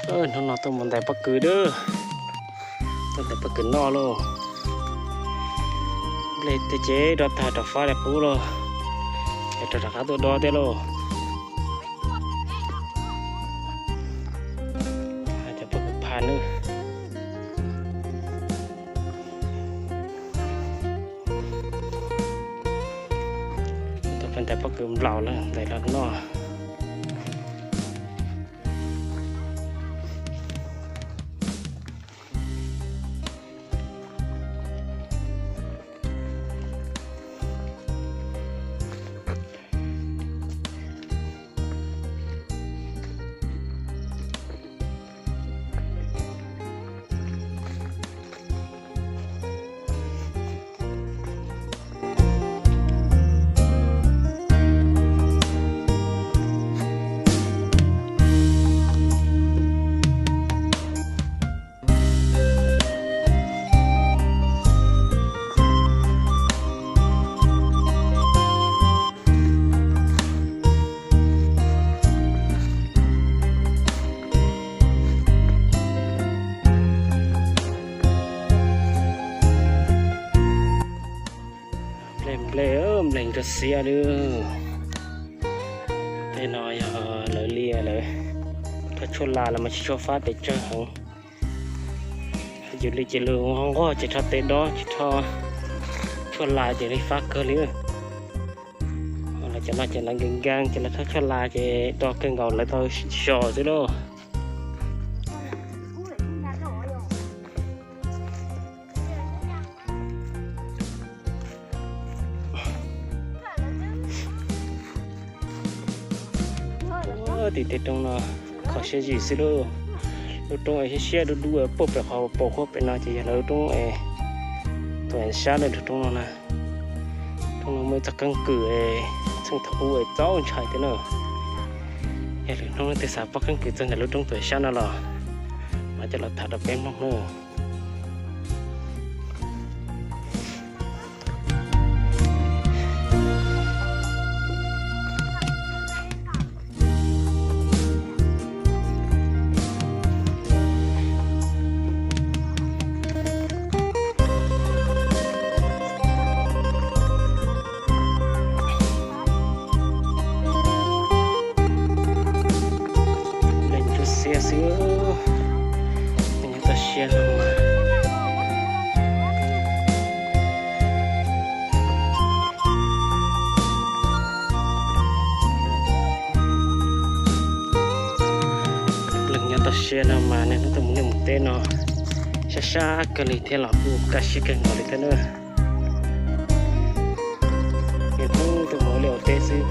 Hnub no tuaj mus ntais pob kws dab, tuaj ntais pob kws noj lauj. Nplej tej ces dob tag rau fab li qub lauj, es rov rov qab tuaj dob thiab lauj. Cov pob kws pha nawb. Tuaj peb ntais pob kws nplaum lawm ntais los noj. Nplej, nplej, nplej ntsuab xiab li. Tej no yog lawv lias lawm, thaj tshuaj las los mas tsis tshua fab pes tsawg heev. Yus li ces lawv nqog ces rho tes dob ces rho tshuaj las ces li fab kawg li. Cov no ces lawv nkees nkees ces lawv rho tshuaj las ces do kawg nkaus lawv tau so xwb lauj. Tim tej roob no kho siab zim xwb lauj. Lub roob es siab siab dub dub puag pem qhov paus huab pem no ces yog lawv lub roob es tuam sab lawm roob no na. Roob no muaj ib txoj keeb kwm txheej thaum ub es txaus ntshai thiab na. Yog lwm hnub leej twg xav paub keeb kwm txog ntawm lub roob tuam sab no los mam coj los tham rau peb mloog na. Nplej ntsuab xiab xwb, nyob toj siab no mas. Leej nyob toj siab no mas niaj hnub tuaj mus liaj mus teb no sab sab kawg li thiab los kuj kaj siab kawg nkaus li thiab na. Niaj hnub tuaj mus ua liaj ua teb xwb,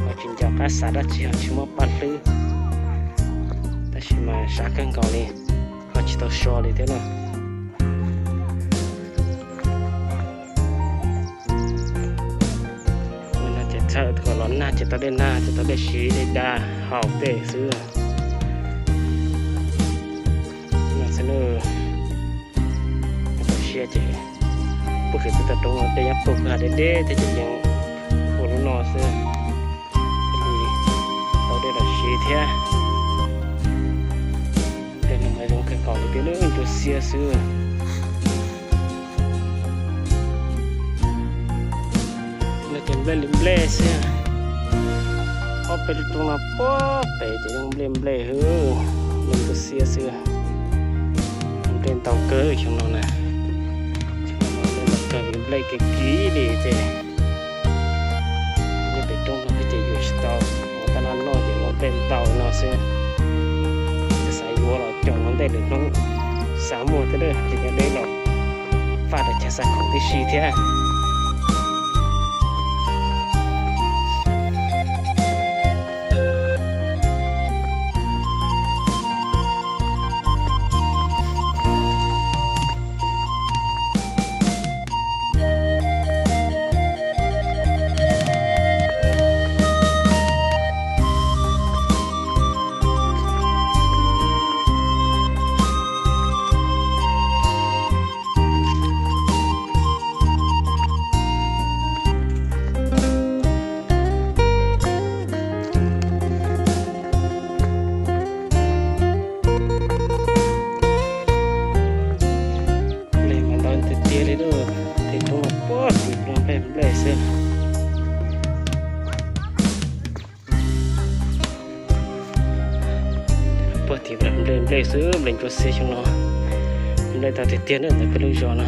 ho tsis nco qab xav dab tsi ho tsis muaj paj hlwb, tab sis mas sab kawg nkaus li, ho tsis tau so li thiab na. Ua no ces txhawm kom los nag ces tau dej nag ces tau dej siv dej da haus tej xwb. No xwb na, toj siab ces puag pem toj roob dej nyob puag pem deb deb thiab ces yeej ua lub no xwb, thiaj li tau dej los siv thiab. Tej no mas zoo kawg nkaus li thiab, ntsuab xiab xwb. No ces nplej li nplej xwb. Ob peb lub roob no puag pem ces yeej nplej nplej xwb, nplej ntsuab xiab xwb. Nplej ntau kawg xyoo no na, nplej ntau kawg, nplej kiv kiv li ces nyob pem roob no ces yuav tsis tau, ua tab laj noj ces ua nplej ntau no xwb. Xav yuav los coj ua ntej lwm hnub, xav muag thiab, ces nyob deb los faj rau chaw xa khoom tib si thiab. Puag tim nplej nplej xwb, nplej ntsuab xiab xyoo no. Nplej tau tiag tiag na ntawm peb lub zos no.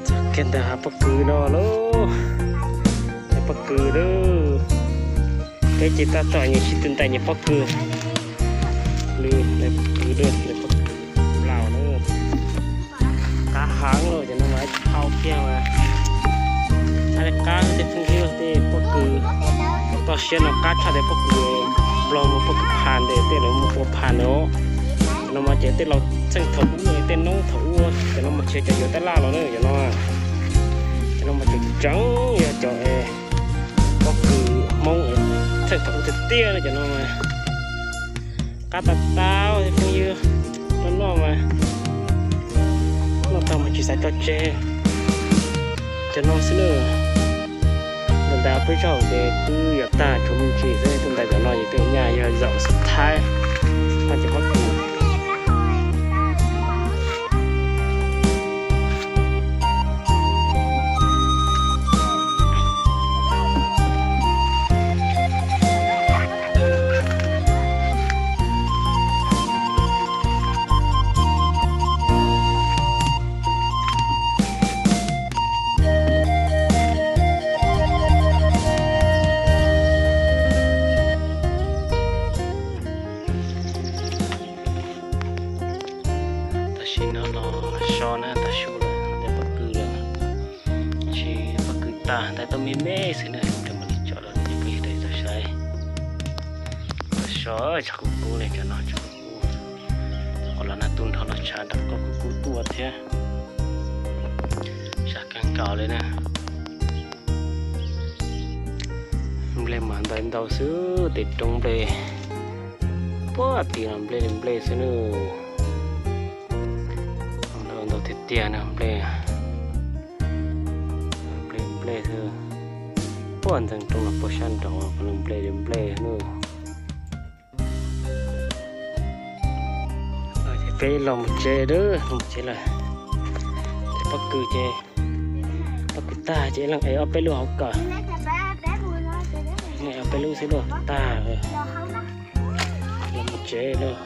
Txog kiag ntawm hav pob kws no lauj, hav pob kws lauj. Peb ces tab tom nyias sib tw ntais nyias pob kws. Lwm ntais pob kws, ntais pob kws laus na. Qab heev lauj, cov no mas dhau kiag mas. Qab li qab tej phooj ywg, tej pob kws toj siab no qab tshaj tej pob kws Nplog mus, pob kws phas ntawd, tej lawv mus ua phas ntawd. Cov no mas ces tej laus txheej thaum ub, tej noob thaum ub, cov no mas tsis yog cov yuav tab laj los na, cov no. Cov no mas ces tseem yog cov pob kws Hmoob txheej thaum ub tiag tiag na, cov no mas. Qab tau tau phooj ywg, noj noj mas, noj tau mas tsis xav tso tseg. Cov no xwb na. Ntawm ntawd peb zaum ces twb yuav tag, tshuav me ntsis xwb, tus ntawd cov no ces tej nyaj yog zaum xub thaib. Noj cov pob kws. Tam sim no los so na, tag su lawm, ntais pob kws lawm. Tsis, pob kws tag, ntais tau me me xwb na, rau mam li tso rau nej phooj ywg tau saib. Tag so, tshav kub kub li, cov no tshav kub kub. Qhov los nag tu nrho los tshav nram koj kub kub tuaj thiab. Tshav kawg nkaus li na. Nplej mas ntau ntau xwb, tej roob nplej puag tim no nplej li nplej xwb na. Ntau tiag tiag na, nplej, nplej nplej xwb. Puag ntxeev roob los puag sab nraud los nplej li nplej xwb na. Peb los mus tsev lawm, los mus tsev lawm. Ntais pob kws ces Tau kwv tag ces leej ev ob peb lub hauv kawm. Ob peb lub xwb lauj, tag. Los mus tsev lauj.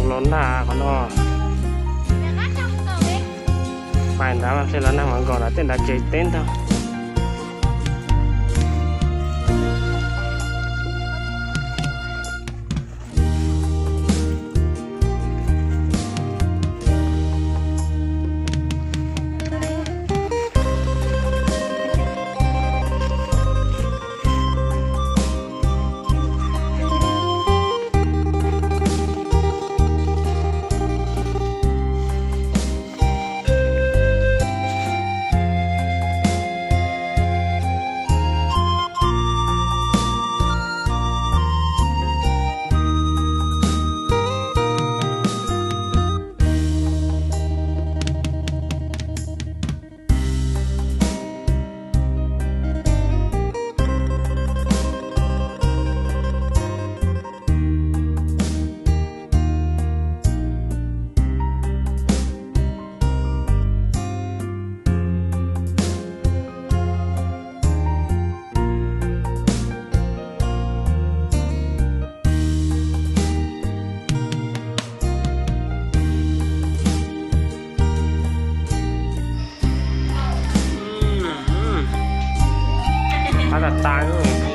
Los nag qhov no. Pais ntawd los nag mas nkaus nram tej nrad tsev teb ntag. Qab tas tas.